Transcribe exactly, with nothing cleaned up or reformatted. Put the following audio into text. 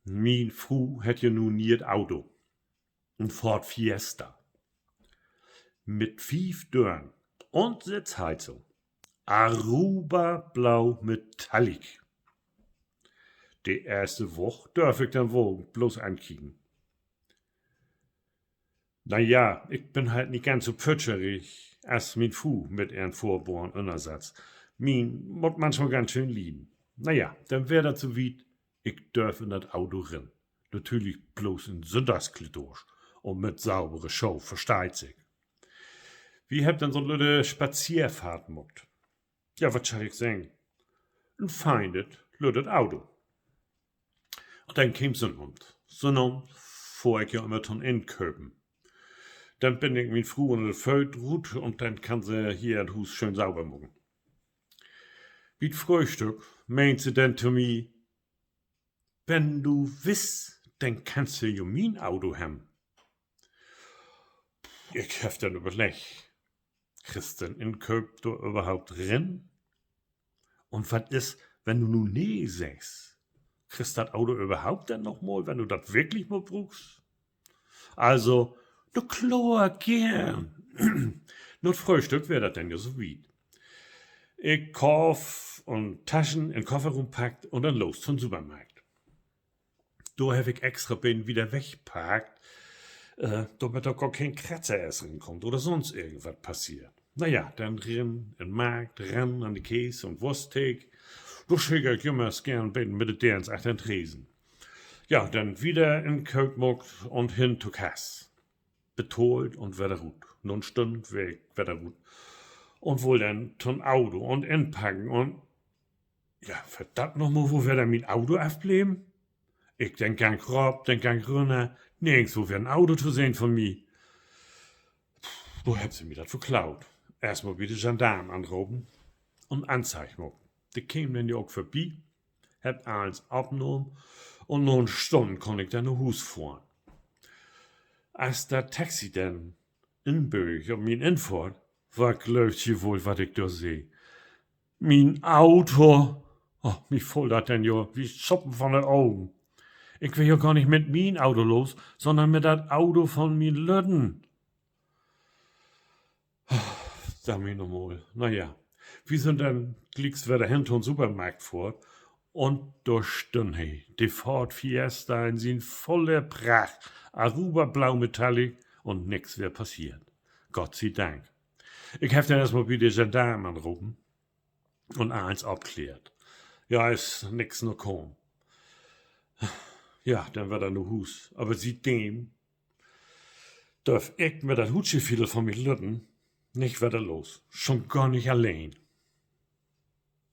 Mien Fru hett ja nu 'n nie'et Auto. En Ford Fiesta. Mit fief Dören un Sitzheizung. Aruba Blau Metallic. De eerste Woch dörf ik den Wagen bloots ankieken. Na ja, ik bün halt nich ganz so pütscherig as mien Fru mit ehren fohrboren Ünnersatz. Mien mutt manchmal ganz schöön lieden. Na ja, denn weer dat so wiet, ik dörf in dat Auto rin. Natürlich bloots in Sünndagsklitoosch un mit saubere Schoh, versteiht sik. Wi hebbt denn so 'n lütte Spazeerfahrt maakt. Ja, wat schall ik seggen? En feinet lüttet Auto. Un denn keem Sünnavend. Sünnavend fohr ik ja ümmer to'n Inköpen. Denn bind ik mien Fru ünner de Fööt rut un denn kann se hier dat Huus schöön sauber maken. Bi't Fröhstück meent se denn to mi: Wenn du wist, denn kannst du ja mien Auto hebben. Ik heff denn överleggt: Kriggst den Inkööp dor överhaupt rin? Un wat is, wenn du nu nee seggst? Kriggst dat Auto överhaupt denn noch mal, wenn du dat wirklich mal bruukst? Also, na kloor, geern. Na't Fröhstück weer dat denn ja so wiet. Ik Korf un Taschen in Kofferruum packt un denn los to'n Supermarkt. Dor heff ik extra beten wieder wegparkt, äh, dormit dor gor keen Kratzer eerst rinkummt oder sonst irgendwat passeert. Na ja, denn rin in Markt, ran an de Kees- un Wursttheek. Dor scheek ik jümmers geern beten mit de Deerns achtern Tresen. Ja, denn wieder Inkööp maakt un hen to Kass. Betahlt un wedder rut. Na 'n Stünn weer ik wedder rut un wull denn to'n Auto un inpacken un, ja, verdammt noch mal, wo weer denn mien Auto afbleven? Ik den Gang rop, den Gang rünner, nirgendswo weer en Auto to sehn von mi. Wo hebbt se mi dat verklaut? Eerstmal bi de Gendarm anropen un Anzeig maakt. De kemen denn ja ok vörbi, hebbt allens opnahmen un na 'n Stünn kunn ik denn na Huus fohren. As dat Taxi denn inböög op mien Infohrt, wat glöövt ji woll, wat ik dor seh? Mien Auto! Oh, mi full dat denn jo wie Schuppen von de Ogen. Ik weer jo gor nich mit mien Auto los, sonnern mit dat Auto von mien Lütten. Dach mi noch mal, na ja. Wi sünd denn glieks wedder hen to'n Supermarkt fohrt un dor stünn he, de Ford Fiesta in sien vulle Pracht, Aruba Blau Metallic, un nix weer passeert. Gott sei Dank. Ik heff denn eerstmal bi de Gendarm anropen un allens opkleert. Ja, is nix na kamen. Ja, denn wedder na Huus. Aver sietdem dörf ik mit dat Huusgefiedel von mien Lütten nich wedder los. Schon gor nich alleen.